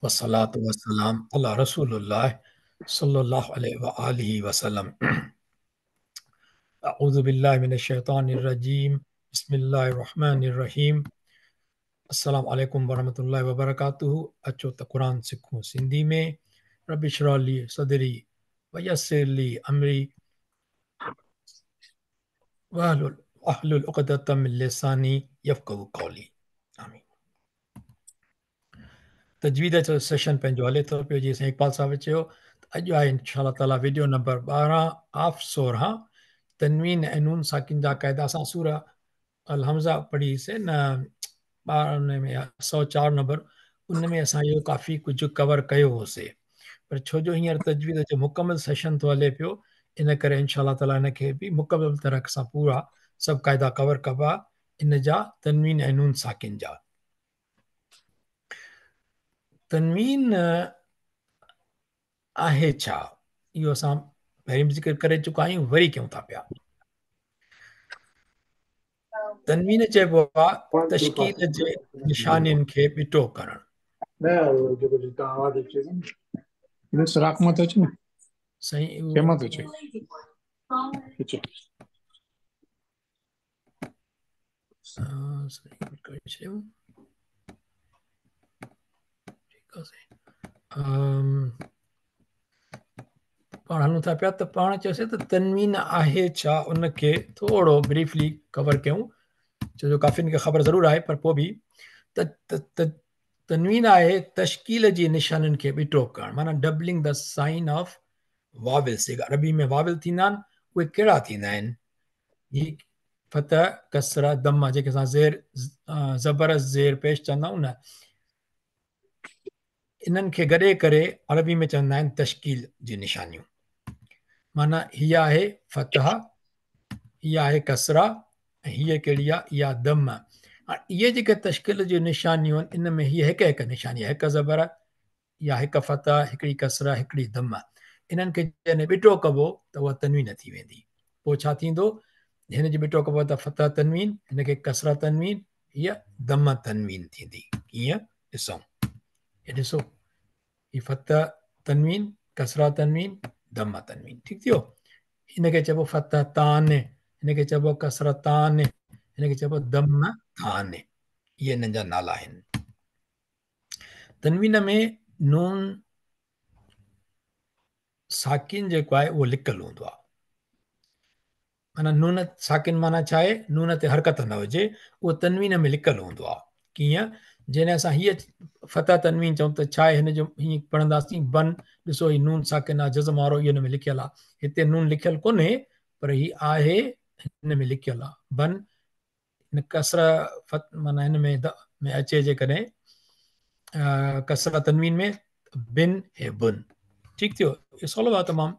والصلاة والسلام على رسول الله صلى الله عليه وآله وسلم. أعوذ بالله من الشيطان الرجيم. بسم الله الرحمن الرحيم. السلام عليڪم ورحمة الله وبرڪاته. اچو ته قرآن سکون سنڌي ۾. رب اشرح لي صدري ويسر لي امري واحلل عقدة من لساني يفقهوا قولي. آمين. تجويد جو سيشن پنهنجو هلي ٿو پيو، جيئن سائين اقبال صاحب چيو ته اڄ آهي انشاء الله تعاليٰ ويڊيو نمبر 12 آف 16 تنوين ۽ نون ساڪن جا قاعدا. اسان سورة الحمزه پڙهي سي نه 12 ۾ 104 نمبر، ان ۾ اسان اهو ڪافي ڪجهه ڪور ڪيو هوسي، پر ڇو جو هينئر تجويد جو مڪمل سيشن ٿو هلي پيو، ان ڪري انشاء الله تعاليٰ ان کي به مڪمل طرح سان پورا سڀ قاعدا ڪور ڪبا ان جا، تنوين ۽ نون ساڪن جا. تنوين آهي ڇا، اهو اسان پهرين به ذڪر ڪري چڪا آهيون، وري ڪيون ٿا پيا. تنوين چئبو آهي تشڪيل جي نشانين کي ٻٽو ڪرڻ. نه جيڪو جتان آواز اچي ٿو نه، سراخ مان ٿو اچي نه؟ سائين ڪنهن مان ٿو اچي؟ اچي پاڻ هلون ٿا پيا ته پاڻ چيوسي ته تنوين آهي ڇا، ان کي ٿورو بريفلي ڪور ڪيون، ڇو جو ڪافين کي خبر ضرور آهي پر پوء به ته تنوين آهي تشڪيل جي نشانين کي ٻٽو ڪرڻ، معنيٰ doubling the sign of vowels. جيڪا عربي ۾ واول ٿيندا آهن اهي ڪهڙا ٿيندا آهن؟ هي فتح، ڪسره، ضمه، جيڪي اسان زير زبر زير پيش چوندا آهيون نه، انهن کي گڏي ڪري عربي ۾ چوندا آهن تشڪيل جي نشانيون. معنيٰ هي آهي فتح، هي آهي ڪسره، ۽ هيء ڪهڙي آهي؟ اها ضمه. هاڻي اهي جيڪي تشڪيل جون نشانيون آهن ان ۾ هيء هڪ هڪ نشاني آهي، هڪ زبر يا هڪ فتح، هڪڙي ڪسره، هڪڙي ضمه. انهن کي جڏهن ٻٽو ڪبو ته اها تنوين ٿي ويندي. پوء ڇا ٿيندو؟ هن جي ٻٽو ڪبو ته فتح تنوين، هن کي ڪسره تنوين، هيء ضمه تنوين ٿيندي. ڪيئن؟ ڏسون، هي ڏسو، هي فتح تنوين، ڪسره تنوين، ضمه تنوين. ٺيڪ ٿيو؟ هن کي چئبو فتح تان، هن کي چئبو ڪسره تان، هن کي چئبو ضمه تان. اهي انهن جا نالا آهن. تنوين ۾ نون ساڪن جيڪو آهي اهو لڪل هوندو آهي. معنيٰ نون ساڪن معنيٰ ڇا آهي؟ نون تي حرڪت نه هجي، اهو تنوين ۾ لڪل هوندو آهي. ڪيئن؟ جڏهن اسان هيء فتح تنوين چئون ته ڇا آهي هن جو؟ هيئن پڙهنداسين بن، ڏسو هي نون ساڪن آهي، جزم وارو اهو هن ۾ لکيل آهي. هتي نون لکيل ڪونهي پر هي آهي هن ۾ لکيل آهي بن. هن ڪسره فت معنيٰ هن ۾ د ۾ اچي جيڪڏهن ڪسره تنوين ۾ بن هي بن. ٺيڪ ٿيو؟ اهو سولو آهي تمام.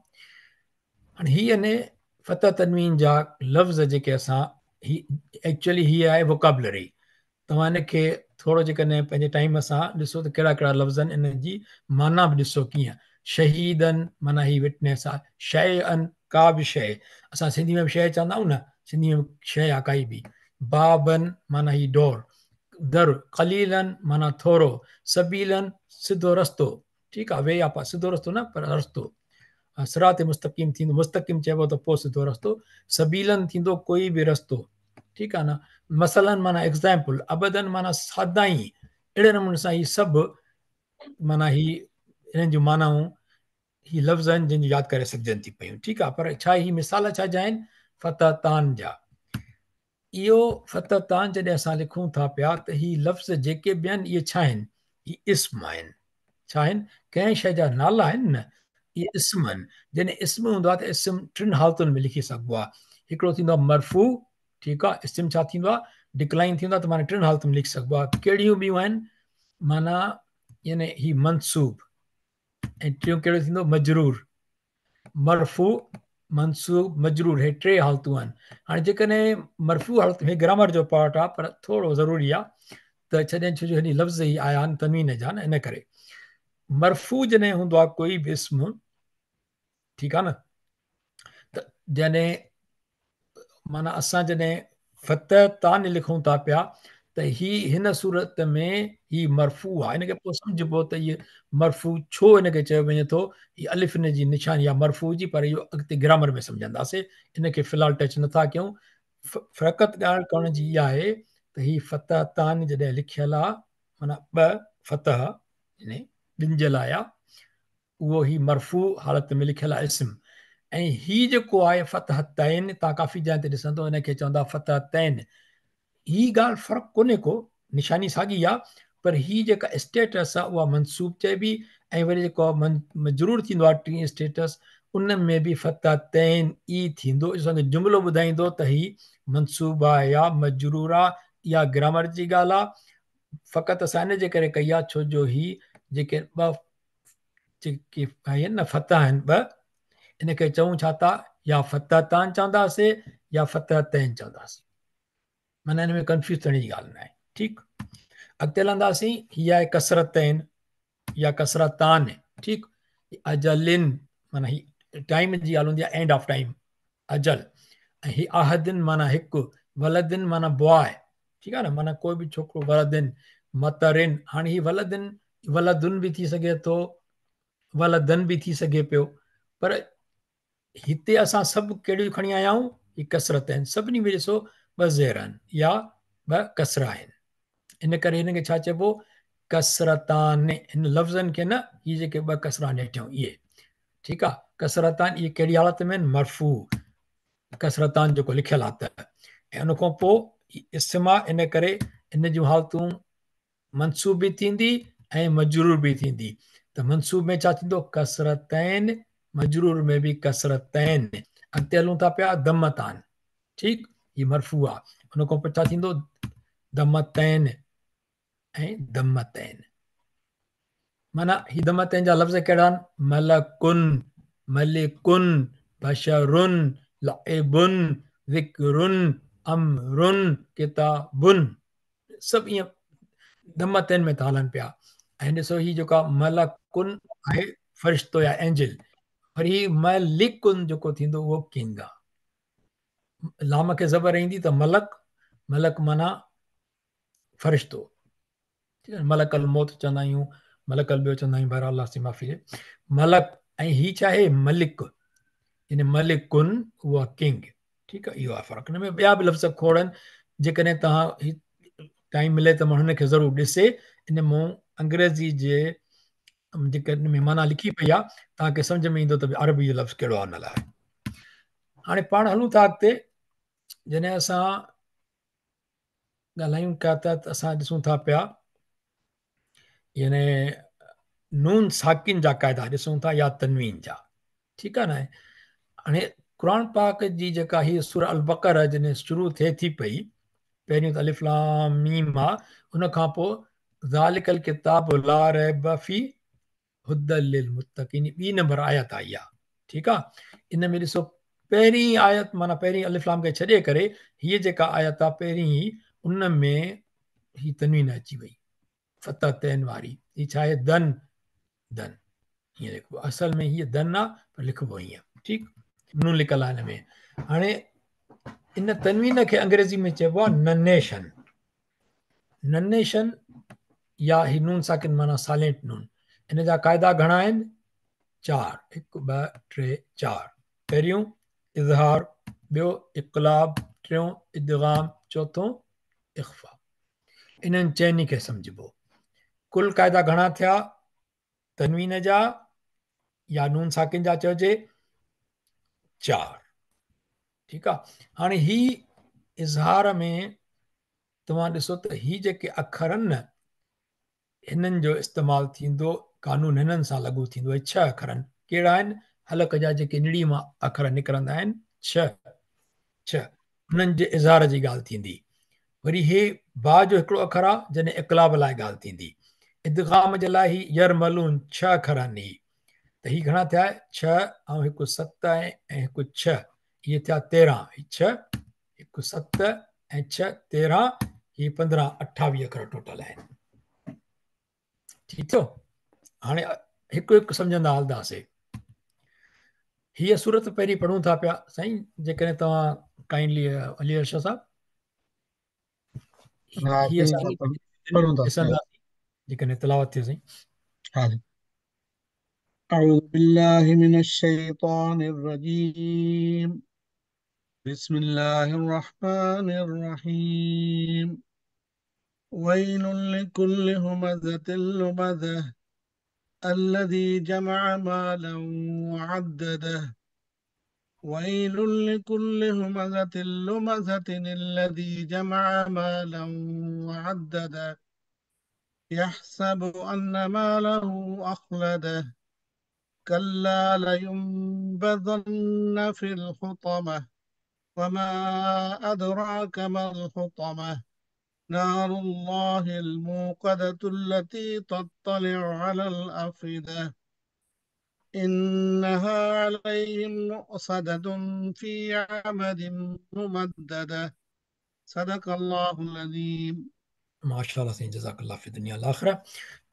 هاڻي هي يعني فتح تنوين جا لفظ جيڪي اسان هي ايڪچوئلي هي آهي ووڪابلري. توهان هن کي ٿورو جيڪڏهن پنهنجي ٽائيم سان ڏسو ته ڪهڙا ڪهڙا لفظ آهن، انهن جي معنيٰ به ڏسو ڪيئن. شهيدن معنيٰ هي وٽنيس آهي، شيئن ڪا به شيء، اسان سنڌي ۾ به شيء چوندا آهيون نه، سنڌي ۾ شيء آهي ڪائي به. بابن معنيٰ هي ڊور، در، قليلن معنيٰ ٿورو، سبيلن سڌو رستو، ٺيڪ آهي، وي آ سڌو رستو نه پر رستو، صراط مستقيم ٿيندو، مستقيم چئبو ته پوء سڌو رستو، سبيلن ٿيندو ڪوئي به رستو، ٺيڪ آهي نه. مثلن معنيٰ ايگزامپل، ابدن معنيٰ سدائين. اهڙي نموني سان هي سڀ معنيٰ هي انهن جون معنائون هي لفظ آهن جن جون ياد ڪري سگهجن ٿي پيون. ٺيڪ آهي، پر ڇا هي مثال ڇا جا آهن؟ فتح تان جا. اهو فتح تان جڏهن اسان لکون ٿا پيا ته هي لفظ جيڪي به آهن اهي ڇا آهن؟ هي اسم آهن. ڇا آهن؟ ڪنهن شيء جا نالا آهن نه، اهي اسم آهن. جڏهن اسم هوندو آهي ته اسم ٽن حالتن ۾ لکي سگهبو آهي. هڪڙو ٿيندو آهي مرفوع، ٺيڪ آهي، اسم ڇا ٿيندو آهي؟ ڊڪلائن ٿيندو آهي ته معنيٰ ٽن حالتن ۾ لکي سگهبو آهي. ڪهڙيون ٻيون آهن؟ معنيٰ يعني هي منصوب، ۽ ٽيون ڪهڙو ٿيندو؟ مجرور. مرفوع، منصوب، مجرور، هي ٽي حالتون آهن. هاڻي جيڪڏهن مرفوع حالت هي گرامر جو پارٽ آهي پر ٿورو ضروري آهي ته ڇڏين، ڇو جو هن لفظ ئي آيا آهن تنوين جا نه، ان ڪري مرفوع جڏهن هوندو آهي ڪوئي به اسم، ٺيڪ آهي نه، ته جڏهن معنيٰ اسان جڏهن فتح تان لکون ٿا پيا ته هي هن صورت ۾ هي مرفوع آهي. ان کي پوء سمجهبو ته هي مرفوع ڇو هن کي چيو وڃي ٿو. هي الف هن جي نشاني آهي مرفوع جي، پر اهو اڳتي گرامر ۾ سمجهنداسين. ان کي في الحال ٽچ نٿا ڪيون. فقط ڳالهه ڪرڻ جي اها آهي ته هي فتحتان جڏهن لکيل آهي معنيٰ ٻه فتح يعني ٻن جي لاء آهي، اهو هي مرفوع حالت ۾ لکيل آهي اسم، ۽ هي جيڪو آهي فتحتين تان ڪافي جاين تي ڏسندو ان کي چوندا فتحتين. هي ڳالهه فرق ڪونهي ڪو، نشاني ساڳي آهي، پر هي جيڪا اسٽيٽس آهي اها منصوب چئبي، ۽ وري جيڪو مجرور ٿيندو آهي ٽين اسٽيٽس ان ۾ به فتحتين ئي ٿيندو. اسان کي جملو ٻڌائيندو ته هي منصوب آهي يا مجرور آهي. اها گرامر جي ڳالهه آهي، فقط اسان ان جي ڪري ڪئي آهي ڇو جو هي جيڪي ٻه جيڪي آهن نه فتح آهن ٻه، ان کي چئون ڇا ٿا، يا فتحتان چونداسي يا فتحتين چونداسي، معنيٰ ان ۾ ڪنفيوز ٿيڻ جي ڳالهه نه آهي. ٺيڪ، اڳتي هلنداسين. هي آهي ڪسرتين يا ڪسرتان. ٺيڪ، اجلن معنيٰ هي ٽائيم جي ڳالهه هوندي آهي، اينڊ آف ٽائيم اجل. ۽ هي احدن معنيٰ هڪ، ولدن معنيٰ بواء، ٺيڪ آهي نه، معنيٰ ڪوئي به ڇوڪرو، ولدن مطرن. هاڻي هي ولدن ولدن به ٿي سگهي ٿو، ولدن به ٿي سگهي پيو، پر هتي اسان سڀ ڪهڙيون کڻي آيا آهيون؟ هي ڪسرتين. سڀني ۾ ڏسو ٻه زير آهن يا ٻه ڪسرا آهن، ان ڪري هن کي ڇا چئبو؟ ڪسرتان. هن لفظن کي نه، هي جيڪي ٻه ڪسرا آهن هيٺيون اهي، ٺيڪ آهي، ڪسرتان اهي ڪهڙي حالت ۾ آهن؟ مرفوع ڪسرتان جيڪو لکيل آهي ته، ۽ ان کان پوء اسم آهي، ان ڪري ان جون حالتون منصوب به ٿيندي ۽ مجرور به ٿيندي. ته منصوب ۾ ڇا ٿيندو؟ ڪسرتين، مجرور ۾ به ڪسرتين. اڳتي هلون ٿا پيا ضمتان، ٺيڪ، هي مرفوع آهي، ان کان پوء ڇا ٿيندو؟ ضمتين ۽ ضمتين. معنيٰ هي ضمتين جا لفظ ڪهڙا آهن؟ ملڪن، ملڪن، بشرن، لعبن، ذڪرن، امرن، ڪتابن، سڀ ائين ضمتين ۾ ٿا هلن پيا. ۽ ڏسو هي جيڪا ملڪن آهي فرشتو يا اينجل، پر هي ملڪن جيڪو ٿيندو اهو ڪنگ آهي. لام کي زبر ايندي ته ملڪ، ملڪ معنيٰ فرشتو، ٺيڪ آهي، ملڪ الموت چوندا آهيون، ملڪ الٻيو چوندا آهيون، بهرحال الله سي معافي ڏي. ملڪ ۽ هي ڇا آهي؟ ملڪ، يعني ملڪن اهو ڪنگ، ٺيڪ آهي، اهو آهي فرق. هن ۾ ٻيا به لفظ کوڙ آهن، جيڪڏهن توهان هي ٽائيم ملي ته ماڻهو هن کي ضرور ڏسي. ان مون انگريزي جي جيڪي ان ۾ معنيٰ لکي پئي آهي، توهان کي سمجهه ۾ ايندو ته عربي جو لفظ ڪهڙو آهي ان لاء. هاڻي پاڻ هلون ٿا اڳتي. جڏهن اسان ڳالهايون ڪيا ٿا ته اسان ڏسون ٿا پيا يعني نون ساڪن جا قاعدا ڏسون ٿا يا تنوين جا، ٺيڪ آهي نه. هاڻي قرآن پاڪ جي جيڪا هي سورة البقره جڏهن شروع ٿئي ٿي پئي، پهريون ته الف لام ميم آ، ان کان پوء ذالڪ الڪتاب لا ريب فيه هدي للمتقين ٻي نمبر آيت آئي آ، ٺيڪ آ. ان ۾ ڏسو پهرين آيت معنيٰ پهرين الف لام کي ڇڏي ڪري هيء جيڪا آيت آ پهرين ئي ان ۾ هي تنوين اچي وئي فتحتين واري. هي ڇا آهي؟ دن، دن هيئن لکبو، اصل ۾ هيء دن آ پر لکبو هيئن، ٺيڪ، نون لکيل آ هن ۾. هاڻي ان تنوين کي انگريزي ۾ چئبو آ ننيشن، ننيشن يا هي نون ساڪن معنيٰ سائلنٽ نون. ان جا قاعدا گهڻا آهن؟ چار، هڪ ٻه ٽي چار. پهريون اظهار، ٻيو اقلاب، ٽيون ادغام، چوٿون اخفاء. انهن چئني کي سمجهبو. ڪل قاعدا گهڻا ٿيا؟ تنوين جا يا نون ساڪن جا چئجي چار، ٺيڪ آ. هاڻي هي اظهار ۾ توهان ڏسو ته هي جيڪي اکر آهن نه، هنن جو استعمال ٿيندو، قانون هنن سان لاڳو ٿيندو. هي ڇهه اکر آهن، ڪهڙا آهن؟ حلق جا جيڪي نڙي مان اکر نڪرندا آهن، ڇهه، ڇهه، انهن جي اظهار جي ڳالهه ٿيندي. وري هي با جو هڪڙو اکر آهي، جڏهن اقلاب لاء ڳالهه ٿيندي. ادغام جي لاء هي يرملون ڇهه اکر آهن هي، ته هي گهڻا ٿيا؟ ڇهه ۽ هڪ ست ۽ هڪ ڇهه، اهي ٿيا 13. هي ڇهه، هڪ ست ۽ ڇهه 13، هي 15، 28 اکر ٽوٽل آهن. ٺيڪ ٿيو؟ هاڻي هڪ هڪ سمجهندا هلنداسي. هيء سورت پهرين پڙهون ٿا پيا سائين، جيڪڏهن توهان ڪائنڊلي علي ارشد صاحب. हा हीअ ठीकु असां आहे, पढ़ूं था। ॾिसंदासीं जेकॾहिं तिलावत थिए साईं। हाँ जी। अऊज़ु बिल्लाहि मिनश शैतानिर रजीम। बिस्मिल्लाहिर रहमानिर रहीम। वैलुल लिकुल्लि हुमज़तिल लुमज़ह अल्लज़ी जमअ मालन वअद्ददह। वैलुल लिकुल्लि हुमज़तिल लुमज़तिन अल्लज़ी जमअ मालन वअद्ददह। यहसबु अन्न मालहु अख़लदह। कल्ला लयुनबज़न्न फ़िल हुतमह। वमा अदराक मल हुतमह। नारुल्लाहिल मूक़दतुल्लती तत्तलिउ अलल अफ़इदह। इन्नहा अलैहिम मुअसदतुन फ़ी अमदिन मुमद्ददह। सदक़ल्लाहुल अज़ीम। माशाअल्लाह साईं, जज़ाकल्लाह फ़ी दुनिया वल आख़िरा।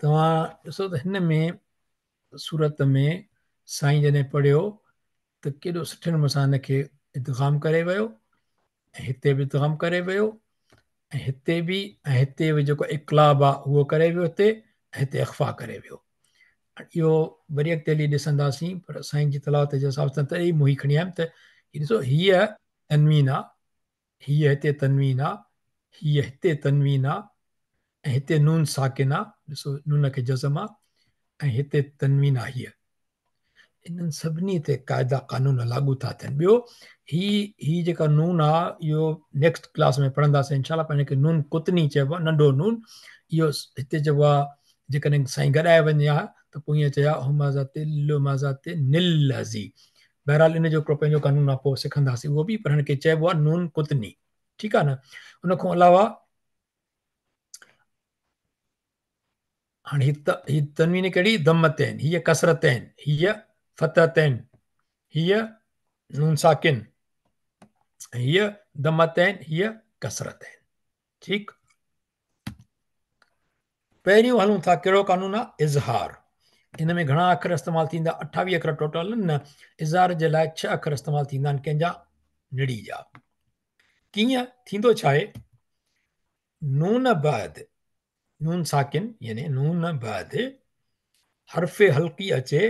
तव्हां ॾिसो त हिन में सूरत में साईं जॾहिं पढ़ियो त केॾो सुठे नमूने सां हिनखे इदगाम करे वियो, ऐं हिते बि इदगाम करे वियो, ऐं हिते बि, ऐं हिते बि जेको इक़लाब आहे उहो करे वियो हिते, ऐं हिते इख़्फ़ा करे वियो। इहो वरी अॻिते हली ॾिसंदासीं, पर साईं जी तिलावत जे हिसाब सां तॾहिं मूं खणी आयुमि त हीअ ॾिसो, हीअ तनवीन आहे, हीअ हिते तनवीन आहे, हीअ हिते तनवीन आहे, ऐं हिते नून साकिन आहे, ॾिसो नून खे जज़म आहे, ऐं हिते तनवीन आहे। हीअ इन्हनि सभिनी ते क़ाइदा कानून लागू था थियनि। ॿियो ही जेका नून आहे, इहो नेक्स्ट क्लास में पढ़ंदासीं इंशाअल्लाह, पर हिनखे नून कुतनी चइबो आहे, नंढो नून। इहो हिते चइबो आहे, जेकॾहिं साईं गॾाए वञे हा त पोइ ईअं चए हा हुमज़तिल लुमज़ति निल्लज़ी। बहरहाल इन जो हिकिड़ो पंहिंजो कानून आहे, पोइ सिखंदासीं उहो बि, पर हिनखे चइबो आहे नून कुतनी, ठीकु आहे न। उनखां अलावा हाणे हीअ तनवीन कहिड़ी? दमतैन, हीअ कसरतैन, हीअ फतहतैन, हीअ नून साकिन, हीअ दमतैन, हीअ कसरतैन, ठीकु। पहिरियों हलूं था, कहिड़ो कानून आहे? इज़हार। इन में घणा अखर इस्तेमालु थींदा, 28 अखर टोटल आहिनि न। इज़हार जे लाइ 6 अखर इस्तेमालु थींदा आहिनि, कंहिंजा? निड़ी जा। कीअं थींदो छा आहे? नून बाद नून साकिन, यानी नून बाद हर्फ़ हल्की अचे,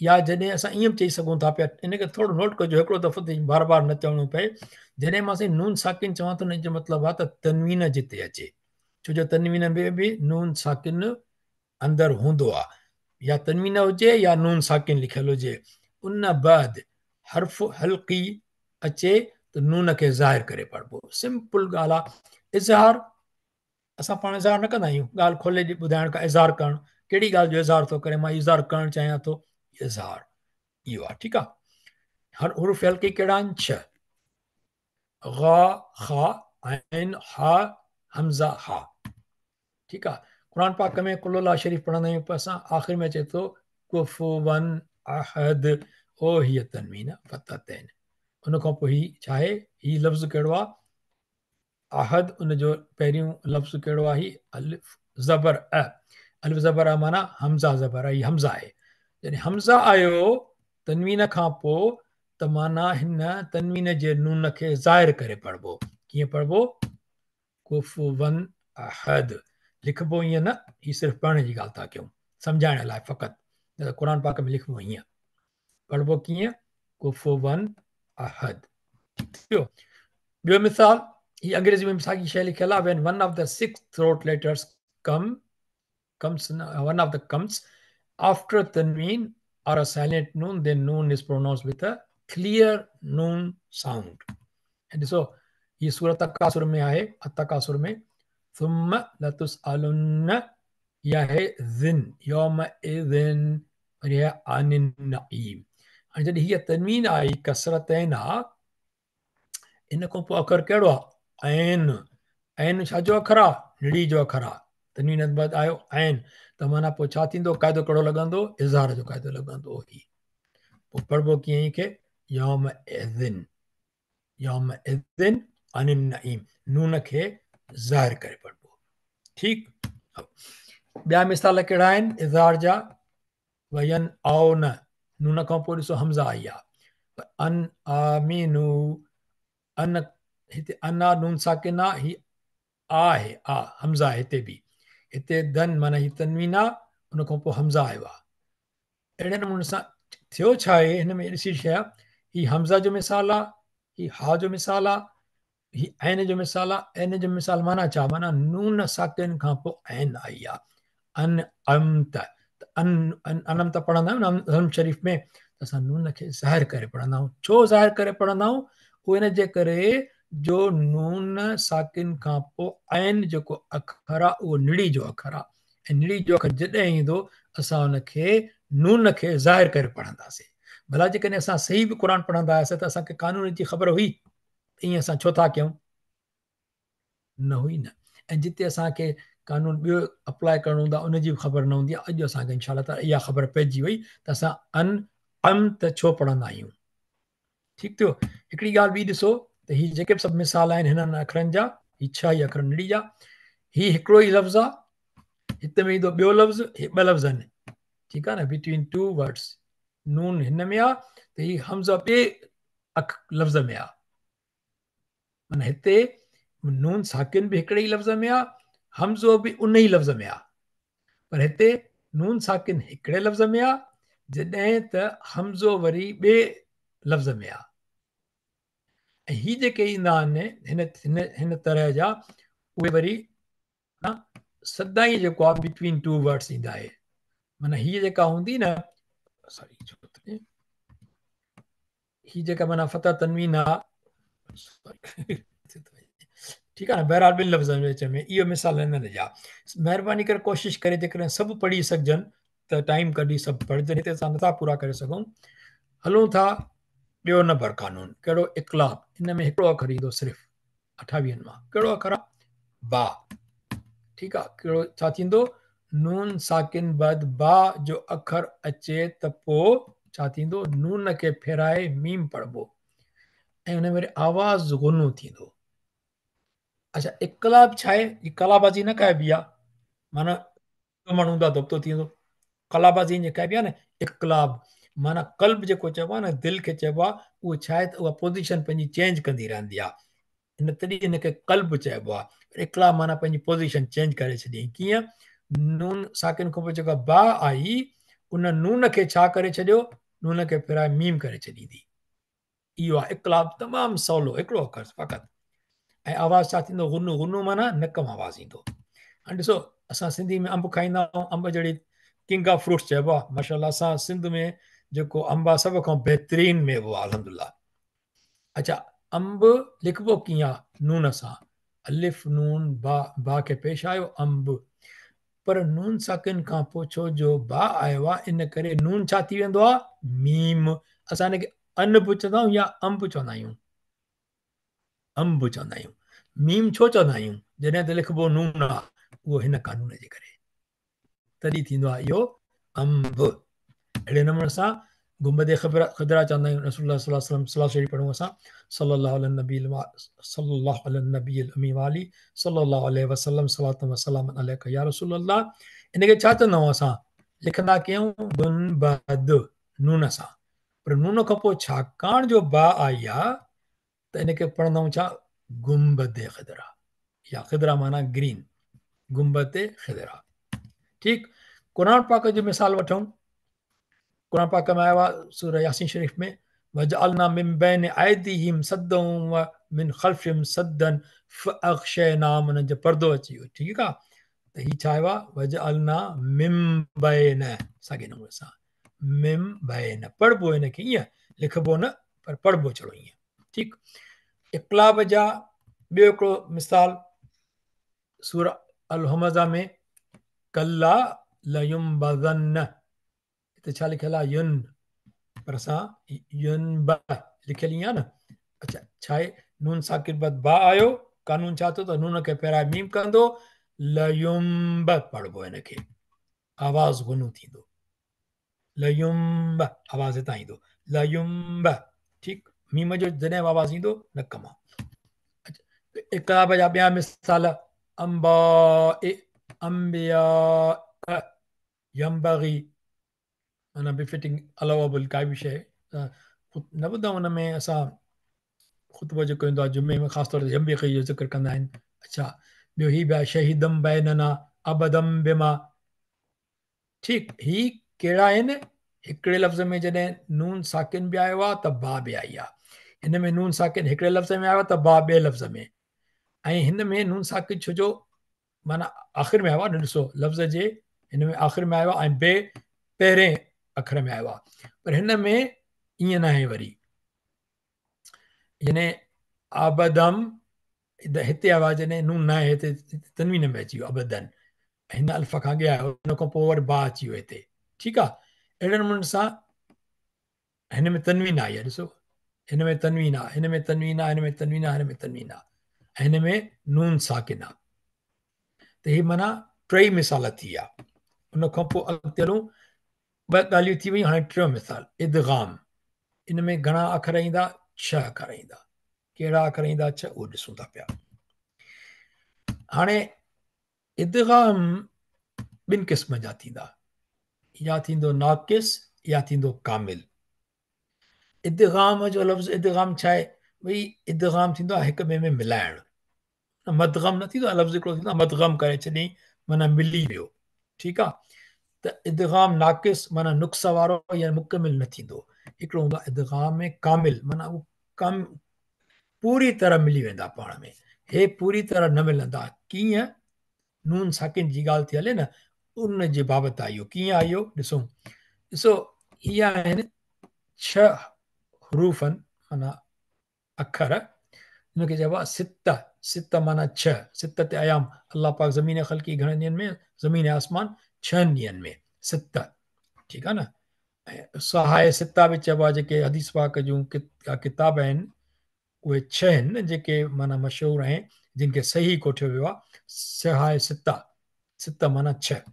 या जॾहिं असां ईअं बि चई सघूं था पिया, इनखे थोरो नोट कजो, हिकिड़ो दफ़ो त बार बार न चवणो पए। जॾहिं मां साईं नून साकिन चवां थो, हिन जो मतिलबु आहे त तनवीन जिते अचे, छो जो तनवीन में बि नून साकिन अंदरि हूंदो आहे, या तनवीन हुजे या नून साकिन लिखियलु हुजे, उन बाद हर्फ़ हल्की अचे त नून खे ज़ाहिर करे पढ़िबो। सिंपल ॻाल्हि आहे। इज़हार असां पाण इज़हार न कंदा आहियूं, ॻाल्हि खोले ॿुधाइण खां इज़हार करणु, कहिड़ी ॻाल्हि जो इज़हार थो करे, मां इज़हार करणु चाहियां थो, इज़हार इहो आहे, ठीकु आहे। हर हुरूफ़ हल्की कहिड़ा आहिनि? 6, गा, ख़ा, ऐन, हा, हमज़ा, हा, ठीकु आहे। क़ुरान पाक में कुल शरीफ़ पढ़ंदा आहियूं पर असां आख़िर में अचे थो कुफुवन अहद, ओ हीअ तनवीन फतहतैन। उन खां पोइ हीअ छा आहे? हीअ लफ़्ज़ कहिड़ो आहे? अहद, उनजो पहिरियों लफ़्ज़ कहिड़ो आहे? अलिफ ज़बर अ, अलिफ ज़बर अ माना हमज़ा ज़बर अ, हीअ हमज़ा आहे। जॾहिं हमज़ा आयो तनवीन खां पोइ त माना हिन तनवीन जे नून खे ज़ाहिर करे पढ़िबो। कीअं पढ़िबो? कुफुवन अहद। लिखिबो ईअं न, हीअ सिर्फ़ु पढ़ण जी ॻाल्हि था कयूं, सम्झाइण लाइ फ़क़ति, न त क़ुरान पाक में लिखिबो ईअं, पढ़िबो कीअं? कुफुवन अहद। थियो। ॿियो मिसाल, हीअ अंग्रेज़ी में साॻी शइ लिखियलु आहे, when one of the 6 throat letters comes, one of the comes after tanween or a silent noon, then noon is pronounced with a clear noon sound. ऐं ॾिसो, हीअ सूरत तकासुर में आहे, तकासुर में थुम्म लतुसअलुन्न, इहा आहे ज़िन, यौम इज़िन, और इहा अनिन नईम। हाणे जॾहिं हीअ तनवीन आई, कसरतैन आहे, इन खां पोइ अखर कहिड़ो आहे? ऐन। ऐन छाजो अखर आहे? निड़ी जो अखर आहे। तनवीन बाद आयो ऐन, त माना पोइ छा थींदो? क़ाइदो कहिड़ो लॻंदो? इज़हार जो क़ाइदो लॻंदो। ही पोइ पढ़िबो कीअं खे? यौम इज़िन, यौम इज़िन अनिन नईम, नून खे ज़ाहिर करे पढ़िबो, ठीकु। ॿिया मिसाल कहिड़ा आहिनि इज़हार जा? वयन आओ न, नून खां पोइ ॾिसो हमज़ा आई आहे, अन आमीनू, अन हिते अन आहे, नून साकिन आहे, ही آ آهي، آ، همزه آهي هتي به. هتي دن معنيٰ هي تنوين آ، ان کان پوء همزه آيو آ. اهڙي نموني سان ٿيو ڇا آهي هن ۾ ڏسي شيء آ، هي همزه جو مثال آ، هي ها جو مثال آ، هي عين جو مثال آ. عين جو مثال معنيٰ ڇا؟ معنيٰ نون ساڪن کان پوء عين آئي آ. ان امت، ته ان انمت پڙهندا آهيون نه حرم شريف ۾، ته اسان نون کي ظاهر ڪري پڙهندا آهيون. ڇو ظاهر ڪري پڙهندا آهيون؟ اهو ان جي ڪري جو نون ساڪن کان پوء عين جيڪو اکر آ اهو نڙي جو اکر آ، ۽ نڙي جو اکر جڏهن ايندو اسان ان کي نون کي ظاهر ڪري پڙهنداسين. ڀلا جيڪڏهن اسان صحيح به قرآن پڙهندا هياسين ته اسان کي قانون جي خبر هئي ته ائين اسان ڇو ٿا ڪيون؟ نه هئي نه. ۽ جتي اسان کي قانون ٻيو اپلاء ڪرڻو هوندو آهي ان جي به خبر نه هوندي آهي. اڄ اسان کي انشاء الله تعالٰي اها خبر پئجي وئي ته اسان ان ام ته ڇو پڙهندا آهيون. ٺيڪ ٿيو. هڪڙي ڳالهه ٻي ڏسو ته هي جيڪي به سڀ مثال آهن هنن اکرن جا، هي ڇهه ئي اکر نڙي جا، هي هڪڙو ئي لفظ آهي، هت ۾ ايندو ٻيو لفظ، هي ٻه لفظ آهن، ٺيڪ آهي نه، بٽوين ٽو ورڊس، نون هن ۾ آهي ته هي همزه ٻئي اک لفظ ۾ آهي، معنيٰ هتي نون ساڪن به هڪڙي ئي لفظ ۾ آهي، همزو به ان ئي لفظ ۾ آهي، پر هتي نون ساڪن هڪڙي لفظ ۾ آ جڏهن ته همزو وري ٻئي لفظ ۾ آ ۽ هي جيڪي ايندا آهن هن هن هن طرح جا اهي وري سدائين جيڪو آ بٽوين ٽو ورڊس ايندا آهي، معنيٰ هي جيڪا هوندي نه سوري هي جيڪا معنيٰ فتح تنوين آ ٺيڪ آ نه، بهرحال ٻن لفظن جي وچ ۾ اهو مثال هنن جا. مهرباني ڪري ڪوشش ڪري جيڪڏهن سڀ پڙهي سگهجن ته ٽائيم ڪڍي سڀ پڙهجن، هتي اسان نٿا پورا ڪري سگهون. هلون ٿا ٻيو نمبر قانون ڪهڙو؟ اقلاب. ان ۾ هڪڙو اکر ايندو صرف اٺاويهن مان، ڪهڙو اکر آ؟ با. ٺيڪ آ، ڪهڙو ڇا ٿيندو؟ نون ساڪن بعد با جو اکر اچي ته پو ڇا ٿيندو؟ نون کي ڦيرائي ميم پڙهبو ۽ ان ۾ وري آواز غنو ٿيندو. اڇا اقلاب ڇا آهي؟ هي قلابازي نه ڪائبي آ، معنيٰ ماڻهو هوندا ته ابتو ٿي ويندو. قلابازي جي ڪائبي آ نه اقلاب، معنيٰ قلب جيڪو چئبو آ نه دل کي چئبو آ، اهو ڇا آهي ته اها پوزيشن پنهنجي چينج ڪندي رهندي آ، ان تڏهن ان کي قلب چئبو آ. اقلاب معنيٰ پنهنجي پوزيشن چينج ڪري ڇڏيائين. ڪيئن؟ نون ساڪن کان پوء جيڪا با آئي ان نون کي ڇا ڪري ڇڏيو؟ نون کي ڦيرائي ميم ڪري ڇڏيندي. اهو آهي اقلاب، تمام سولو، هڪڙو اکر فقط. ۽ آواز ڇا ٿيندو؟ غنو. غنو معنيٰ نڪ مان آواز ايندو. هاڻي ڏسو اسان سنڌي ۾ انب کائيندا آهيون، انب جهڙي ڪنگ آف فروٽس چئبو آهي ماشاء الله. اسان سنڌ ۾ جيڪو انب آهي سڀ کان بهترين ميوو آهي الحمدلله. اڇا انب لکبو ڪيئن آهي؟ نون سان، الف نون با، با کي پيش آيو انب، پر نون ساڪن کان پوء ڇو جو با آيو آهي ان ڪري نون ڇا ٿي ويندو آهي؟ ميم. اسان ان کي ان به چوندا آهيون يا انب چوندا آهيون؟ انب چوندا آهيون. ميم ڇو چوندا آهيون جڏهن ته لکبو نون آهي؟ اهو هن قانون جي ڪري تڏهن ٿيندو آهي اهو انب. اهڙي نموني سان گنبد خضرا چوندا آهيون. رسول الله صلي الله عليه وسلم صلوات شريف پڙهون اسان، صلي الله علي النبي صلي الله علي النبي الامي والي صلي الله عليه وسلم صلوات و سلام عليك يا رسول الله. ان کي ڇا چوندا آهيون اسان؟ لکندا ڪيون گنبد نون سان، پر نون کان پوء ڇاڪاڻ جو با آئي آ ته ان کي پڙهندا آهيون ڇا؟ گنبد خضرا، يا خضرا معنيٰ گرين، گنبد خضرا. ٺيڪ، قرآن پاڪ جو مثال وٺون. قرآن پاڪ ۾ آيو آهي سورة ياسين شريف ۾ وجعلنا من بين ايديهم سدا ومن خلفهم سدا فاغشيناهم، انهن جو پردو اچي ويو. ٺيڪ آ، ته هي ڇا آيو آهي؟ وجعلنا من بين، ساڳي نموني سان من بين پڙهبو هن کي ائين، لکبو نه پر پڙهبو ڇڙو ائين. ٺيڪ، اقلاب جا ٻيو هڪڙو مثال سورة الهمزه ۾ ڪلا لينبذن، هتي ڇا لکيل آهي؟ ين، پر اسان ينب لکيل ائين آهي نه. اڇا ڇا آهي؟ نون ساڪن بعد با آيو، قانون ڇا ٿيو ته نون کي ڦيرائي ميم ڪندو، لينب پڙهبو هن کي، آواز غنو ٿيندو، لينب آواز هتان ايندو، لينب. ٺيڪ، ميم جو جڏهن به آواز ايندو نڪ مان. اڇا اقلاب جا ٻيا مثال، انباء، انبياء، ينبغي، معنيٰ بفٽنگ الاوبل ڪائي به شيء نه ٻڌا ان ۾ اسان خطبو جيڪو ايندو آهي جمعي ۾ خاص طور تي ينبغي جو ذڪر ڪندا آهن. اڇا ٻيو هي به آهي شهيدم بيننا ابدم بما. ٺيڪ، هي ڪهڙا آهن؟ هڪڙي لفظ ۾ جڏهن نون ساڪن به آيو آهي ته با به آئي آهي. هن ۾ نون ساڪن هڪڙي لفظ ۾ آيو آهي ته با ٻئي لفظ ۾، ۽ هن ۾ نون ساڪن ڇو جو معنيٰ آخر ۾ آيو آهي نه، ڏسو لفظ جي هن ۾ آخر ۾ آيو آهي ۽ بي پهرين اکر ۾ آيو آهي، پر هن ۾ ائين ناهي وري، يعني ابدم هتي آيو آهي جڏهن نون ناهي هتي تنوين ۾ اچي ويو ابدن، هن الف کان اڳي آيو، ان کان پوء وري با اچي ويو هتي. ٺيڪ آهي، اهڙي نموني سان هن ۾ تنوين آئي آهي، ڏسو هن ۾ تنوين آهي، هن ۾ تنوين آهي، هن ۾ تنوين آهي، هن ۾ تنوين آهي، ۽ هن ۾ نون ساڪن آهي. ته هي معنيٰ ٽئي مثال ٿي ويا. ان کان پوء اڳتي هلون، ٻه ڳالهيون ٿي ويون، هاڻي ٽيون مثال ادغام. ان ۾ گهڻا اکر ايندا؟ 6 اکر ايندا. ڪهڙا اکر ايندا؟ 6، اهو ڏسون ٿا پيا. هاڻي ادغام ٻن قسمن جا ٿيندا، يا ٿيندو ناقص يا ٿيندو ڪامل. ادغام جو لفظ ادغام ڇا آهي؟ ڀئي ادغام ٿيندو آهي هڪ ٻئي ۾ ملائڻ، مدغم نه ٿيندو آهي لفظ هڪڙو ٿيندو آهي مدغم ڪري ڇڏيائين معنيٰ ملي ويو. ٺيڪ آهي، ته ادغام ناقص معنيٰ نقص وارو يا مڪمل نه ٿيندو. هڪڙو هوندو آهي ادغام ڪامل معنيٰ اهو ڪم پوري طرح ملي ويندا پاڻ ۾، هي پوري طرح نه ملندا. ڪيئن؟ نون ساڪن جي ڳالهه ٿي هلي نه، ان جي بابت آيو. ڪيئن آيو ڏسون. ڏسو هي آهن 6 حروف معنيٰ اکر، ان کي چئبو آهي ست. ست معنيٰ 6، ست ايام. الله پاڪ زمين خلقي گهڻن ڏينهن ۾؟ زمين ۽ آسمان 6 ڏينهن ۾، ست. ٺيڪ آهي نه. ۽ صحاح سته به چئبو آهي، جيڪي حديث پاڪ جون ڪتاب آهن اهي 6 آهن جيڪي معنيٰ مشهور آهن، جن کي صحيح ڪوٺيو ويو آهي. صحاح سته، ست معنيٰ 6.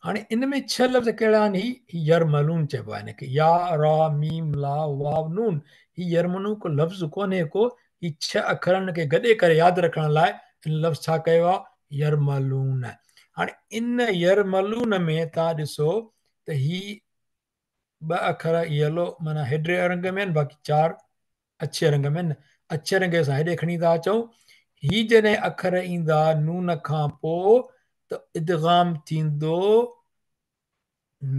هاڻي ان ۾ 6 لفظ ڪهڙا آهن؟ هي يرملون چئبو آهي هن کي، يا را ميم لا واو نون. هي يرملون ڪو لفظ ڪونهي ڪو، هي 6 اکرن کي گڏي ڪري ياد رکڻ لاء ان لفظ ڇا ڪيو آهي؟ يرملون. هاڻي ان يرملون ۾ توهان ڏسو ته هي 2 اکر يلو معنيٰ هيڊري رنگ ۾ آهن، باقي 4 اڇي رنگ ۾ آهن. اڇي رنگ کي اسان هيڏي کڻي ٿا اچون. هي جڏهن اکر ايندا نون کان پوء ته ادغام ٿيندو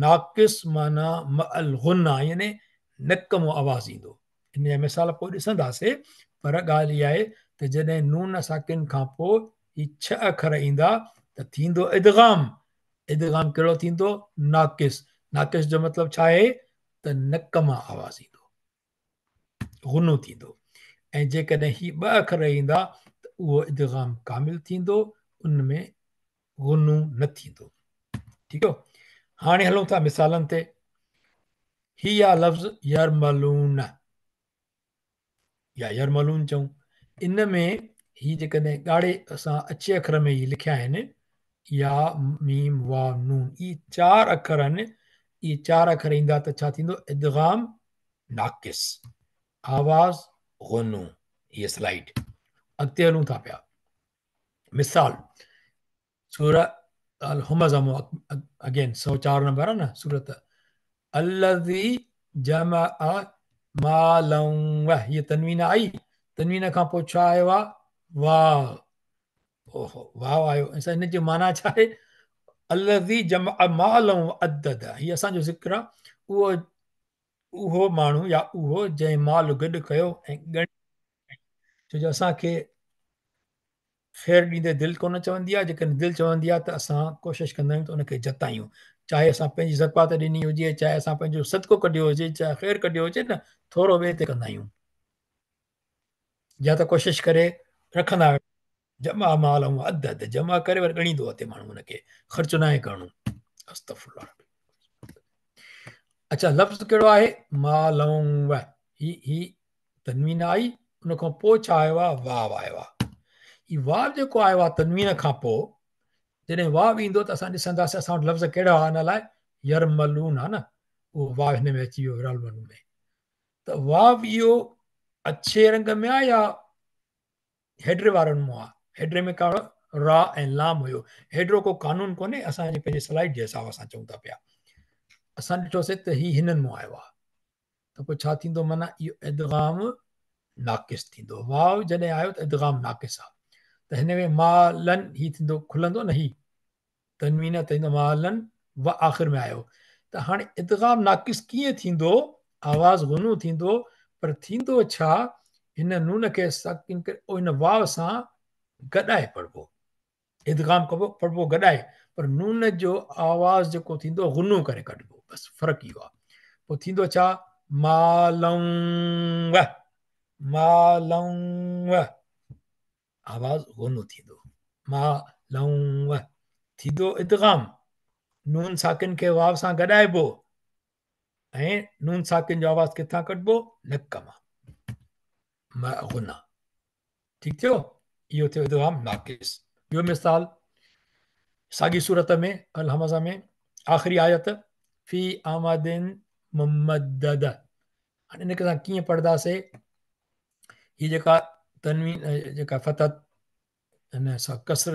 ناقص معنيٰ مع الغنه، يعني نڪ مان آواز ايندو. ان جا مثال پوء ڏسنداسين، پر ڳالهه اها آهي ته جڏهن نون ساڪن کان پوء هي 6 اکر ايندا ته ٿيندو ادغام. ادغام ڪهڙو ٿيندو؟ ناقص. ناقص جو مطلب ڇا آهي؟ ته نڪ مان آواز ايندو، غنو ٿيندو. ۽ جيڪڏهن هي 2 اکر ايندا ته اهو ادغام ڪامل ٿيندو، ان ۾ غنو نه ٿيندو. ٺيڪ هو، هاڻي هلون ٿا مثالن تي. هي آ لفظ يرملون يا يرملون چئون، ان ۾ هي جيڪڏهن ڳاڙهي اسان اڇي اکر ۾ هي لکيا آهن، يا ميم واو نون، اهي 4 اکر آهن، اهي 4 اکر ايندا ته ڇا ٿيندو؟ ادغام ناقص، آواز غنو. هي سلائيڊ اڳتي هلون ٿا پيا. مثال سورة الهمزه مون اگين 104 نمبر آهي نه سورت، الذي جمع مالا، هي تنوين آئي، تنوين کان پوء ڇا آيو آهي؟ واو. اوهو، واو آيو. هن جي معنيٰ ڇا آهي؟ الذي جمع مالا وعدد، هي اسان جو ذڪر آهي، اهو ماڻهو يا اهو جنهن مال گڏ ڪيو ۽ ڳڻي، ڇو جو اسان کي خير ڏيندي دل ڪونه چوندي آهي، جيڪڏهن دل چوندي آهي ته اسان ڪوشش ڪندا آهيون ته ان کي جتايون، چاهي اسان پنهنجي زڪوات ڏني هجي، چاهي اسان پنهنجو صدقو ڪڍيو هجي، چاهي خير ڪڍيو هجي نه، ٿورو ٻئي تي ڪندا آهيون، يا ته ڪوشش ڪري رکندا آهيون. جمع مال ۽ عدد جمع ڪري وري ڳڻيندو اٿي ماڻهو، ان کي خرچ ناهي ڪرڻو. استغفر الله. اچھا لفظ ڪهڙو آهي؟ مال و، هي تنوين آئي، ان کان پوء ڇا آيو آهي؟ واو آيو آهي. هي واو جيڪو آيو آهي تنوين کان پوء، جڏهن واو ايندو ته اسان ڏسنداسين اسان وٽ لفظ ڪهڙا آهي ان لاء؟ يرملون آهي نه، اهو واو هن ۾ اچي ويو يرملون ۾. ته واو اهو اڇي رنگ ۾ آهي يا هيڊري وارن مان آهي؟ هيڊري ۾ ڪا را ۽ لام هيو. هيڊرو ڪو قانون ڪونهي، اسان جي پنهنجي سلائيڊ جي حساب سان چئون ٿا پيا. اسان ڏٺوسي ته هي هنن مان آيو آهي، ته پوء ڇا ٿيندو؟ معنيٰ اهو ادغام ناقص ٿيندو. واو جڏهن آيو ته ادغام ناقص آهي، ته ته هن ۾ مالن هي ٿيندو کلندو نه هي تنوين ته ٿيندو مالن و آخر ۾ آيو ته هاڻي ادغام ناقص ڪيئن ٿيندو؟ آواز غنو ٿيندو پر ٿيندو ڇا؟ هن نون کي ساڪن ڪري ان واو سان گڏائي پڙهبو. ادغام ڪبو پڙهبو گڏائي پر نون جو آواز جيڪو ٿيندو غنو ڪري ڪڍبو بس فرق اهو آهي. پوء ٿيندو ڇا؟ مالن و مالن و آواز غنو ٿيندو. ما لو ٿيندو ادغام نون ساڪن کي واو سان گڏائبو ۽ نون ساڪن جو آواز ڪٿان ڪڍبو؟ نڪ مان مع غنه. ٺيڪ ٿيو؟ اهو ٿيو ادغام ناقص. ٻيو مثال ساڳي صورت ۾ الهمزه ۾ آخري آيت في عمد ممدده هاڻي ان کي اسان ڪيئن پڙهنداسي؟ هي جيڪا تنوين جيڪا فتح ان سان ڪسر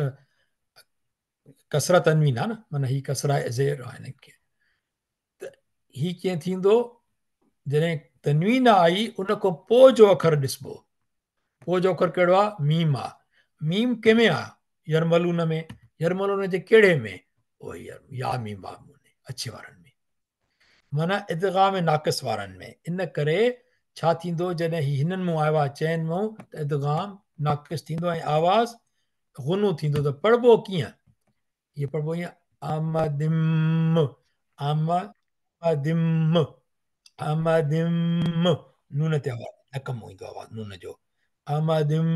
ڪسره تنوين آ نه معنيٰ هي ڪسره زير آ هن کي ته هي ڪيئن ٿيندو جڏهن تنوين آئي ان کان پوء جو اکر ڏسبو پوء جو اکر ڪهڙو آ ميم آ ميم ڪنهن ۾ آ يرملون ۾ يرملون جي ڪهڙي ۾ او يا ميم آ اڇي وارن ۾ معنيٰ ادغام ناقص وارن ۾، ان ڪري ڇا ٿيندو جڏهن هي هنن مون آيو آهي چئن مون ته ادغام ناقص ٿيندو ۽ آواز غنو ٿيندو ته پڙهبو ڪيئن؟ هي پڙهبو ائين امدم امدم امدم نون تي آواز نڪ مون ايندو آواز نون جو امدم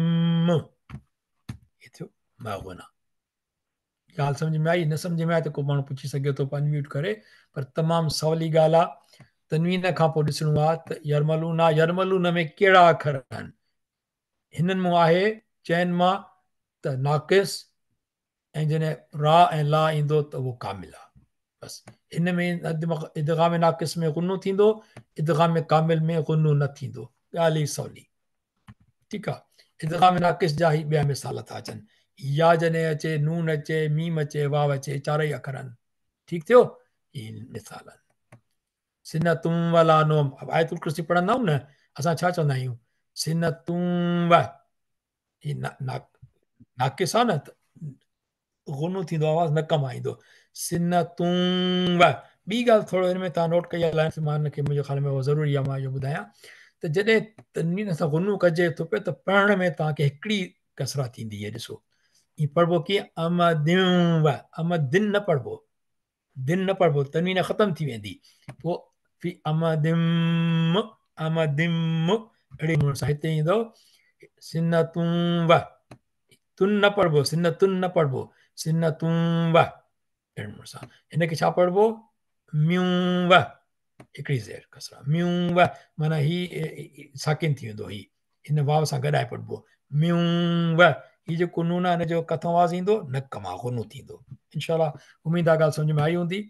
هي ٿيو مع غنه. ڳالهه سمجهه ۾ آئي نه سمجهه ۾ آئي ته ڪو ماڻهو پڇي سگهي ٿو انميوٽ ڪري پر تمام سولي ڳالهه آ تنوين کان پوء ڏسڻو آ ته يرملون آ يرملون ۾ ڪهڙا اکر آهن هنن مون آهي چئن مان ته ناقص ۽ جڏهن را ۽ لا ايندو ته اهو ڪامل آ بس هن ۾ ادغام ناقص ۾ غنو ٿيندو ادغام ڪامل ۾ غنو نه ٿيندو ڳالهه ئي سولي ٺيڪ آ ادغام ناقص جا هي ٻيا مثال ٿا اچن يا جڏهن اچي نون اچي ميم اچي واو اچي چارئي اکر آهن ٺيڪ ٿيو هي مثال آهن سنة ولا نوم آيت الڪرسي پڙهندا آهيون نه اسان ڇا چوندا آهيون سنة و هي ناقص آ نه غنو ٿيندو آواز نڪ مان ايندو سنة و ٻي ڳالهه ٿورو هن ۾ توهان نوٽ ڪئي آهي مان هن کي منهنجي خيال ۾ اهو ضروري آهي مان اهو ٻڌايان ته جڏهن تنوين سان غنو ڪجي ٿو پيو ته پڙهڻ ۾ توهان کي هڪڙي ڪسره ٿيندي هي ڏسو ائين پڙهبو ڪيئن امد و امدن نه پڙهبو دن نه پڙهبو تنوين ختم ٿي ويندي پوء في امد امد اهڙي نموني سان هتي ايندو سنة و تن نه پڙهبو سنتن نه پڙهبو سنة و اهڙي نموني سان هن کي ڇا پڙهبو ميون و هڪڙي زير ڪسره ميون و معنيٰ هي ساڪن ٿي ويندو هي هن واو سان گڏائي پڙهبو ميون و هي جيڪو نون آهي هن جو ڪٿان آواز ايندو نڪ مان غنو ٿيندو انشاء الله اميد آ ڳالهه سمجهه ۾ آئي هوندي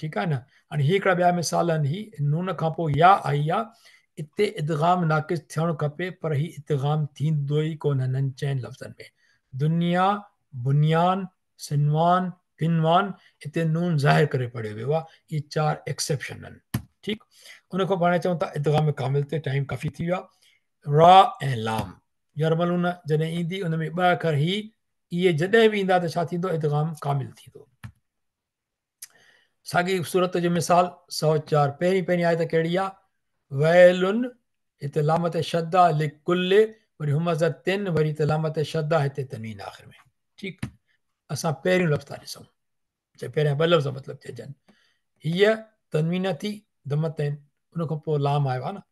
ٺيڪ آهي نه هاڻي هي هڪڙا ٻيا مثال آهن هي نون کان پوء يا آئي آ اتي ادغام ناقص ٿيڻ کپي پر هي ادغام ٿيندو ئي ڪونه هنن چئن لفظن ۾ دنيا بنيان صنوان قنوان هتي نون ظاهر ڪري پڙهيو ويو آهي اهي چار ايڪسيپشن آهن ٺيڪ ان کان پوء هاڻي چون ٿا ادغام ڪامل تي ٽائيم ڪافي ٿي ويو آهي را ۽ لام يرملون جڏهن ايندي ان ۾ ٻه اکر هي اهي جڏهن به ايندا ته ڇا ٿيندو ادغام ڪامل ٿيندو ساڳي صورت جو مثال 104 پهرين پهرين آيت ڪهڙي آ ويل هتي لام تي شد آ لڪل وري همزه تن وري هتي لام تي شد آ هتي تنوين آخر ۾ ٺيڪ اسان پهريون لفظ ٿا ڏسون چي پهريان ٻه لفظ مطلب چئجن هيء تنوين ٿي ضمتين ان کان پوء لام آيو آ نه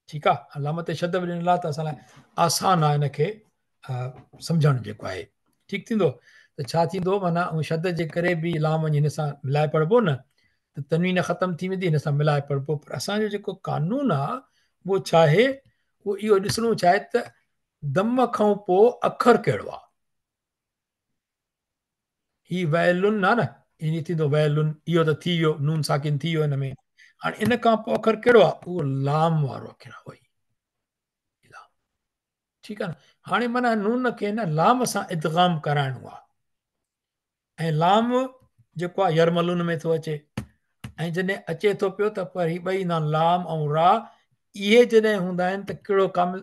ٺيڪ آ لام تي شد به ڏنل آ ته اسان لاء آسان آ ان کي سمجهڻ جيڪو آهي ٺيڪ ٿيندو ته ڇا ٿيندو معنيٰ ان شد جي ڪري به لام وڃي هن سان ملائي پڙهبو نه ته تنوين ختم ٿي ويندي هن سان ملائي پڙهبو پر اسان جو جيڪو قانون آ اهو ڇا آهي اهو اهو ڏسڻو ڇا آهي ته دم کان پوء اکر ڪهڙو آ هي ويلن آ نه يعني ٿيندو ويلن اهو ته ٿي ويو نون ساڪن ٿي ويو هن ۾ هاڻي ان کان پوء اکر ڪهڙو آ اهو لام وارو اکر آ اهو ئي لام ٺيڪ آ نه هاڻي معنيٰ نون کي نه لام سان ادغام ڪرائڻو آ ۽ لام جيڪو آ يرملون ۾ ٿو اچي ۽ جڏهن اچي ٿو پيو ته پر هي ٻئي ايندا لام ۽ را اهي جڏهن هوندا آهن ته ڪهڙو ڪامل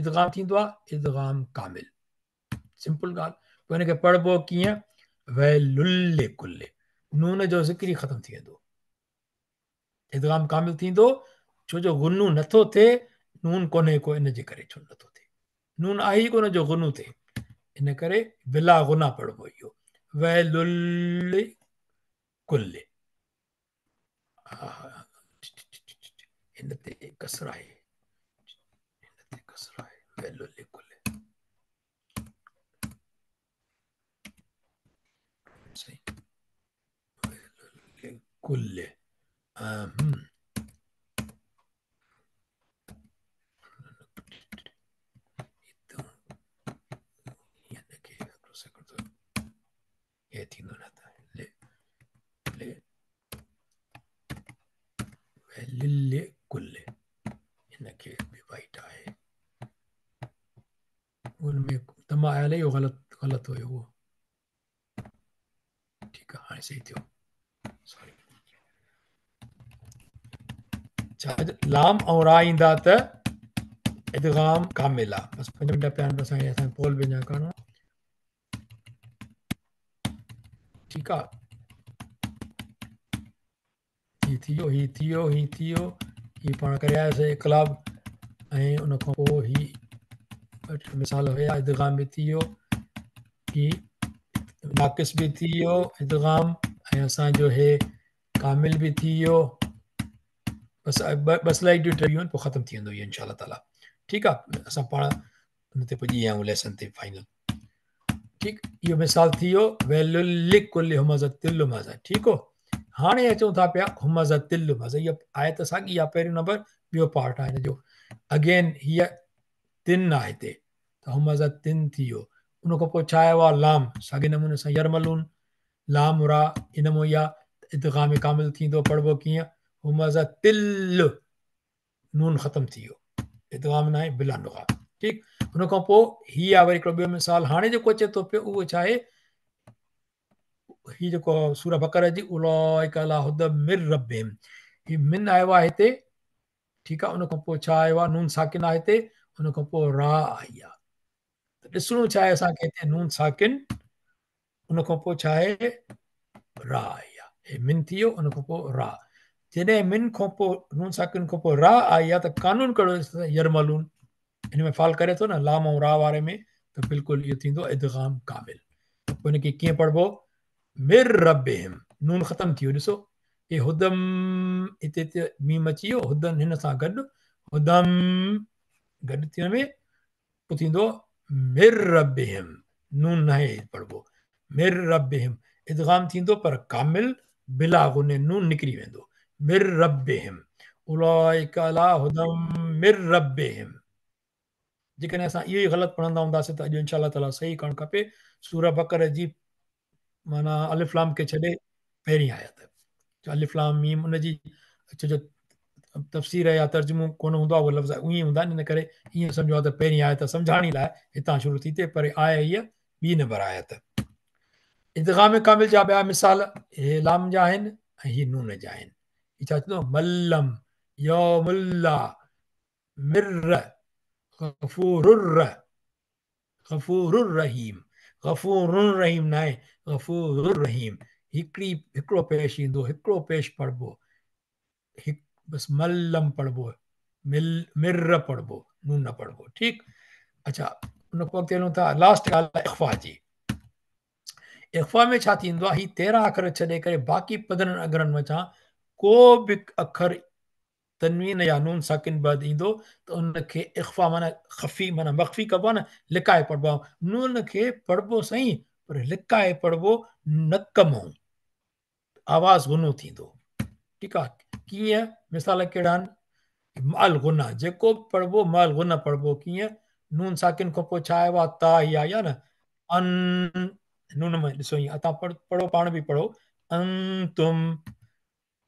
ادغام ٿيندو آ ادغام ڪامل. सिंपल ॻाल्हि। पोइ हिनखे पढ़िबो कीअं? वैलुल कुल, नून जो ज़िक्र ई ख़तमु थी वेंदो, इदगाम कामिल थींदो, छो जो गुनू नथो थिए, नून कोन्हे को, इन जे करे छो नथो थिए, नून आहे ई कोन जो गुनू थिए, इन करे बिला गुना पढ़िबो इहो वैलुल कुल। हिन ते कसर आहे, हिन ते कसर आहे, वैलुल कुल। सही, वैलुल कुल। हे थींदो न त ले ले लिल कुल, हिनखे बि वाइट आहे, उन में तमाम आयल इहो ग़लति ग़लति हुयो उहो। ठीकु आहे, हाणे सही थियो, सॉरी। छा लाम ऐं रा ईंदा त इदगाम कामिल आहे। बसि 5 मिंट पिया आहिनि, बसि हाणे असांखे पोल बि अञा करिणो आहे। ठीकु आहे, हीअ थी वियो, हीअ थी वियो, हीअ थी वियो, हीअ पाण करे आयासीं इक़लाब, ऐं उन खां पोइ हीअ ॿ टे मिसाल हुया, इदगाम बि थी वियो, हीअ नाक़िस बि थी वियो इदगाम, ऐं असांजो हे कामिल बि थी वियो। बसि ॿ स्लाइडियूं टे आहिनि, पोइ ख़तमु थी वेंदो इहो इनशा ताला। ठीकु आहे, असां पाण हुन ते पुॼी विया आहियूं लेसन ते फाइनल। ठीकु, इहो मिसाल थी वियो वैलुल कुल हुमज़तिल हुमज़ा। ठीकु हो, हाणे अचूं था पिया हुमज़तिल हुमज़ा। इहा आयत साॻी आहे, पहिरियों नंबर ॿियो पार्ट आहे हिन जो। अगेन हीअ तिन आहे हिते, त हुमज़तिन थी वियो। उन खां पोइ छा आयो आहे? लाम, साॻे नमूने सां यरमलून, लाम रा इन मां इहा इदगाम कामिल थींदो। पढ़िबो कीअं? हुमज़तिल, नून ख़तमु थी वियो, इदगाम न आहे, बिला नुगा। ठीकु, उन खां पोइ हीअ आहे वरी हिकिड़ो ॿियो मिसाल। हाणे जेको अचे थो पियो उहो छा आहे? हीअ जेको सूरा बकर जी उलाइका अला हुदा मिर रब्बिहिम, हीअ मिन आयो आहे हिते। ठीकु आहे, उन खां पोइ छा आयो आहे? नून साकिन आहे हिते, उन खां पोइ रा आई आहे। त ॾिसणो छा आहे असांखे हिते? नून साकिन, उन खां पोइ छा आहे? रा आई आहे। हे मिन थी वियो, उन खां पोइ रा। जॾहिं मिन खां पोइ नून साकिन खां पोइ रा आई आहे त कानून कहिड़ो? यरमलून, हिन में फ़ाल करे थो न लाम ऐं रा वारे में, त बिल्कुलु इहो थींदो इदगाम कामिल। पोइ हिनखे कीअं पढ़िबो? मिर रब्बिहिम, नून ख़तमु थी वियो। ॾिसो हे हुदम, हिते हिते मीम अची वियो, हुदन हिन सां गॾु हुदम गॾु थियण में पोइ थींदो मिर रब्बिहिम, नून नाहे पढ़िबो, मिर रब्बिहिम इदगाम थींदो पर कामिल बिला गुने, नून निकिरी वेंदो। मिर रब्बिहिम उलाइका अला हुदम मिर रब्बिहिम। जेकॾहिं असां इहो ई ग़लति पढ़ंदा हूंदासीं त अॼु इनशा ताला सही करणु खपे। सूरा बकर जी माना अलिफ लाम खे छॾे पहिरीं आयत, अलिफ लाम मीम उनजी छो जो तफ़सीर या तर्जुमो कोन हूंदो आहे, उहे लफ़्ज़ उहे ई हूंदा आहिनि, इन करे ईअं सम्झो आहे त पहिरीं आयत सम्झाणी लाइ हितां शुरू थी थिए, पर आहे हीअ ॿी नंबर आयत। इदगाम कामिल जा ॿिया मिसाल हे लाम जा आहिनि ऐं हीअ नून जा आहिनि। हीअ छा थींदो? मल्लम यौमुल्ला मिर्र गफ़ूरुर, गफ़ूरुर रहीम, गफ़ूरुर रहीम न आहे, गफ़ूरुर रहीम। हिकिड़ी हिकिड़ो पेश ईंदो, हिकिड़ो पेश पढ़िबो, बसि मल्लम पढ़िबो, मिल मिर्र पढ़िबो, नून न पढ़िबो। ठीकु, अच्छा, उन खां अॻिते हलूं था लास्ट ॻाल्हि आहे इख़्फ़ा जी। इख़्फ़ा में छा थींदो आहे? हीअ 13 अखर छॾे करे बाक़ी 15 अखरनि मथां को बि अखर तनवीन या नून साकिन बाद ईंदो त उनखे इख़्फ़ा माना ख़फ़ी माना मख़फ़ी कबो आहे न, लिकाए पढ़िबो आहे। नून खे पढ़िबो सही पर लिकाए पढ़िबो, नक मां आवाज़ गुनो थींदो। ठीकु आहे, कीअं? मिसाल कहिड़ा आहिनि? माल गुना, जेको बि पढ़िबो माल गुना पढ़िबो। कीअं? नून साकिन खां पोइ छा आयो आहे? ता ई आई आहे न, अन नून में ॾिसो ईअं, तव्हां पढ़ो, पाण बि पढ़ो, अन तुम,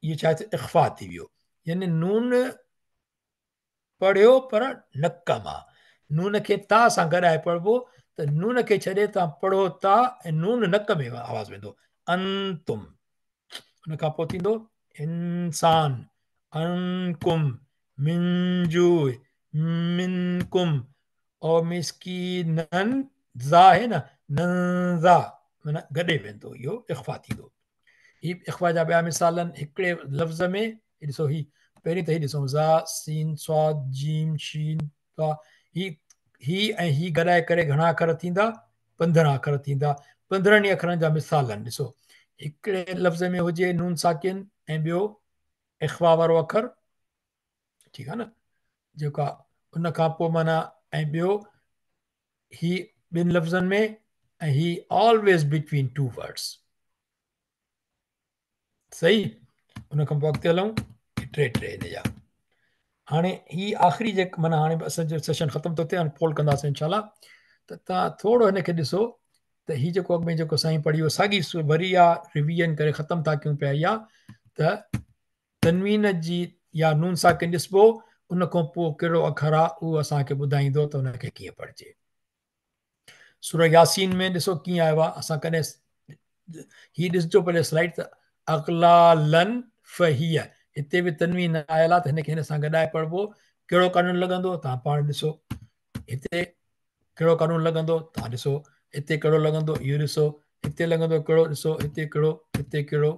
इहो छा इख़्फ़ा थी वियो, यानी नून पढ़ियो पर नक मां, नून खे ता सां गॾाए पढ़िबो त नून खे छॾे तव्हां पढ़ो ता ऐं नून नक में आवाज़ वेंदो, अंतुम। उन खां पोइ थींदो इंसान, अनकुम, मिंजू, मिनकुम, और मिस्कीनन ذا آهي نه، ننذا معنيٰ گڏي ويندو، اهو اخفا ٿيندو. هي اخفا جا ٻيا مثال آهن هڪڙي لفظ ۾، هي ڏسو، هي پهرين ته هي ڏسو ذا سين صاد جيم شين طا، هي هي ۽ هي گڏائي ڪري گهڻا اکر ٿيندا؟ 15 اکر ٿيندا. 15 ئي اکرن جا مثال آهن. ڏسو هڪڙي لفظ ۾ هجي نون ساڪن ۽ ٻيو اخفا وارو اکر، ٺيڪ آهي نه، جيڪا ان کان پوء معنيٰ ۽ ٻيو هي ٻن لفظن ۾ ۽ هي آلويز بٽوين ٽو ورڊس. صحيح، ان کان پوء اڳتي هلون ٽي ٽي هن جا. هاڻي هي آخري جيڪ معنيٰ هاڻي اسان جو سيشن ختم ٿو ٿئي، هاڻي پول ڪنداسين انشاء الله. ته تان ٿورو هن کي ڏسو ته هي جيڪو اڳ ۾ جيڪو سائين پڙهي ويو ساڳي وري اها ريويزن ڪري ختم ٿا ڪيون پيا اها ته تنوين جي يا نون ساڪن ڏسبو ان کان پوء ڪهڙو اکر آ اهو اسان کي ٻڌائيندو ته ان کي ڪيئن پڙهجي. سوره ياسين ۾ ڏسو ڪيئن آيو آ، اسان ڪڏهن هي ڏسجو پهلي سلائيڊ ته اغلالن فهي، هتي به تنوين آيل آ ته هن کي هن سان گڏائي پڙهبو، ڪهڙو قانون لڳندو توهان پاڻ ڏسو، هتي ڪهڙو قانون لڳندو توهان ڏسو، هتي ڪهڙو لڳندو اهو ڏسو، هتي لڳندو ڪهڙو ڏسو، هتي ڪهڙو، هتي ڪهڙو،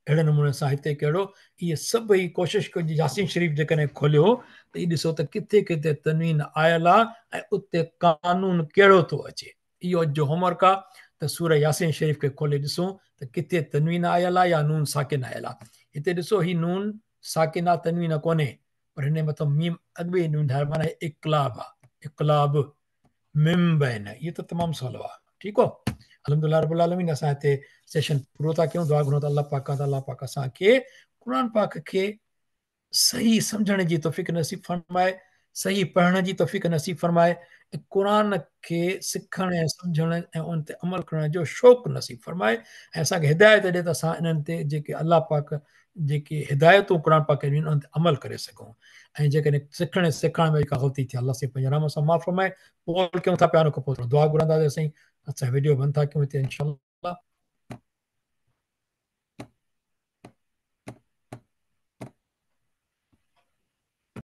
اهڙي نموني سان هتي ڪهڙو، اهي سڀئي ڪوشش ڪجي. ياسين شريف جيڪڏهن کوليو ته هي ڏسو ته ڪٿي ڪٿي تنوين آيل آ ۽ اتي قانون ڪهڙو ٿو اچي. اهو اڄ جو هوم ورڪ آ ته سوره ياسين شريف کي کولي ڏسون ته ڪٿي تنوين آيل آ يا نون ساڪن آيل آ. هتي ڏسو هي نون ساڪن آ تنوين ڪونهي پر هن مٿان ميم اڳ ۾ ئي نون ٺاهيل معنيٰ هي اقلاب آ، اقلاب من بين، اهو ته تمام سولو آ. ٺيڪ هو، الحمدلله رب العالمين اسان هتي سيشن پورو ٿا ڪيون. دعا گهرون ته الله پاڪ کان ته الله پاڪ اسان کي قرآن پاڪ کي صحيح سمجهڻ جي توفيق نصيب فرمائي، صحيح پڙهڻ جي توفيق نصيب فرمائي ۽ قرآن کي سکڻ ۽ سمجهڻ ۽ ان تي عمل ڪرڻ جو شوق نصيب فرمائي ۽ اسان کي هدايت ڏي ته اسان انهن تي جيڪي الله پاڪ جيڪي هدايتون قرآن پاڪ ۾ انهن تي عمل ڪري سگهون ۽ جيڪڏهن سکڻ ۽ سيکارڻ ۾ ڪا غلطي ٿي الله سائين پنهنجي رحم سان معاف فرمائي. پول ڪيون ٿا پيا ان کان پوء ٿورو دعا گهرنداسين سائين. اسان ويڊيو بند ٿا ڪيون هتي انشاء الله.